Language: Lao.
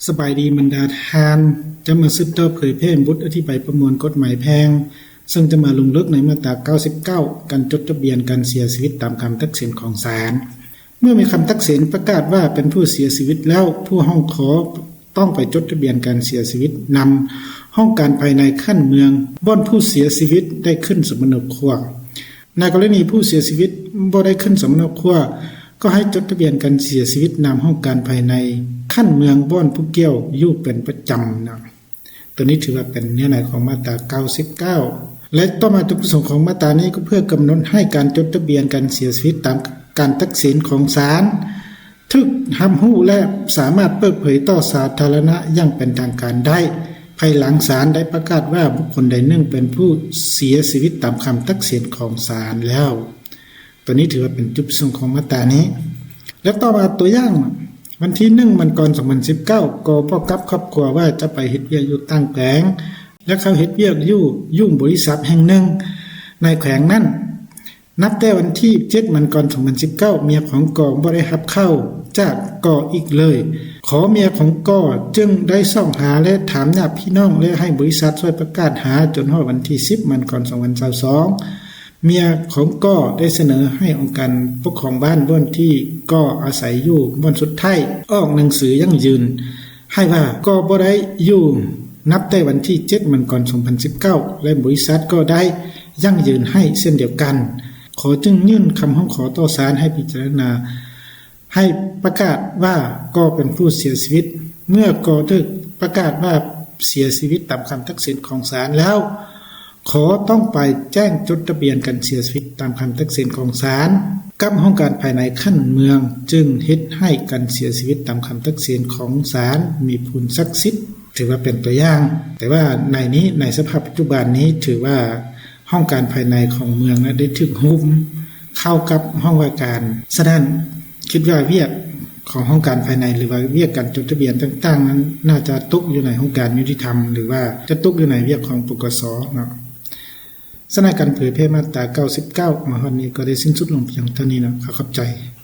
ສະບາຍດີບັນດາທ່ານ, ຈະມາສືບຕໍ່ເຜີຍແຜ່ບົດອະທິບາຍປະມວນກົດໝາຍແພ່ງ, ເຊິ່ງຈະມາລົງເລິກໃນມາດຕາເກົ້າສິບເກົ້າ ການຈົດທະບຽນການເສຍຊີວິດຕາມຄຳຕັດສິນຂອງສານ. ເມື່ອມີຄຳຕັດສິນປະກາດວ່າເປັນຜູ້ເສຍຊີວິດແລ້ວ, ຜູ້ຮ້ອງຂໍຕ້ອງໄປຈົດທະບຽນການເສຍຊີວິດນຳຫ້ອງການພາຍໃນຂັ້ນເມືອງ ບ່ອນຜູ້ເສຍຊີວິດໄດ້ຂຶ້ນສຳມະໂນຄົວ. ໃນກໍລະນີຜູ້ເສຍຊີວິດບໍ່ໄດ້ຂຶ້ນສຳມະໂນຄົວ, ກໍໃຫ້ຈົດທະບຽນການເສຍຊີວິດນຳຫ້ອງການພາຍໃນຂັ້ນເມືອງບ່ອນຜູ້ກ່ຽວຢູ່ເປັນປະຈຳນະ. ໂຕນີ້ຖືວ່າເປັນເນື້ອໃນຂອງມາດຕາເກົ້າສິບເກົ້າ ແລະ ຕໍ່ມາຈຸດປະສົງຂອງມາດຕານີ້ກໍເພື່ອກຳນົດໃຫ້ການຈົດທະບຽນການເສຍຊີວິດຕາມການຕັດສິນຂອງສານ ຖືກຮັບຮູ້ ແລະ ສາມາດເປີດເຜີຍຕໍ່ສາທາລະນະຢ່າງເປັນທາງການໄດ້ ພາຍຫຼັງສານໄດ້ປະກາດວ່າບຸກຄົນໃດໜຶ່ງເປັນຜູ້ເສຍຊີວິດຕາມຄຳຕັດສິນຂອງສານແລ້ວ. ໂຕນີ້ຖືວ່າເປັນຈຸດປະສົງຂອງມາດຕານີ້. ແລະ ຕໍ່ມາຕົວຢ່າງ, ວັນທີໜຶ່ງ ມັງກອນ ສອງພັນສິບເກົ້າ ກໍບອກກັບຄອບຄົວວ່າຈະໄປເຮັດວຽກຢູ່ຕ່າງແຂວງ ແລະ ເຂົ້າເຮັດວຽກຢູ່ ຢູ່ບໍລິສັດແຫ່ງໜຶ່ງໃນແຂວງນັ້ນ. ນັບແຕ່ວັນທີເຈັດ ມັງກອນ ສອງພັນສິບເກົ້າ ເມຍຂອງກໍບໍ່ໄດ້ຮັບຂ່າວຈາກກໍອີກເລີຍ. ຂໍເມຍຂອງກໍຈຶ່ງໄດ້ຊອກຫາ ແລະ ຖາມຍາດພີ່ນ້ອງ ແລະ ໃຫ້ບໍລິສັດຊ່ວຍປະກາດຫາຈົນຮອດວັນທີສິບ ມັງກອນ ສອງພັນຊາວສອງ. ເມຍຂອງກໍໄດ້ສະເໜີໃຫ້ອົງການປົກຄອງບ້ານບ່ອນທີ່ກໍອາໄສຢູ່ບ່ອນສຸດທ້າຍ ອອກໜັງສືຢັ້ງຢືນໃຫ້ວ່າກໍບໍ່ໄດ້ຢູ່ ນັບແຕ່ວັນທີເຈັດ ມັງກອນ ສອງພັນສິບເກົ້າ ແລະ ບໍລິສັດກໍໄດ້ຢັ້ງຢືນໃຫ້ເຊັ່ນດຽວກັນ. ຂໍຈຶ່ງຍື່ນຄຳຮ້ອງຂໍຕໍ່ສານໃຫ້ພິຈາລະນາ ໃຫ້ປະກາດວ່າກໍເປັນຜູ້ເສຍຊີວິດ. ເມື່ອກໍຖືກປະກາດວ່າເສຍຊີວິດຕາມຄຳຕັດສິນຂອງສານແລ້ວ, ກໍຕ້ອງໄປແຈ້ງຈົດທະບຽນການເສຍຊີວິດຕາມຄຳຕັດສິນຂອງສານກັບຫ້ອງການພາຍໃນຂັ້ນເມືອງ, ຈຶ່ງເຮັດໃຫ້ການເສຍຊີວິດຕາມຄຳຕັດສິນຂອງສານມີຜົນສັກສິດ. ຖືວ່າເປັນຕົວຢ່າງ, ແຕ່ວ່າໃນນີ້, ໃນສະພາບປັດຈຸບັນນີ້ ຖືວ່າຫ້ອງການພາຍໃນຂອງເມືອງນະ ໄດ້ຖືກຫຸ້ມເຂົ້າກັບຫ້ອງວ່າການ. ສະນັ້ນ, ຄິດວ່າວຽກຂອງຫ້ອງການພາຍໃນ ຫຼືວ່າວຽກການຈົດທະບຽນຕ່າງໆນັ້ນ ໜ້າຈະຕົກຢູ່ໃນຫ້ອງການຍຸຕິທຳ ຫຼືວ່າຈະຕົກຢູ່ໃນວຽກຂອງ ປກສ ເນາະ. ສະນັ້ນ ການເຜີຍແຜ່ມາດຕາເກົ້າສິບເກົ້າມາຮອດນີ້ກໍໄດ້ສິ້ນສຸດລົງພຽງເທົ່ານີ້ເນາະ. ຂໍຂອບໃຈ.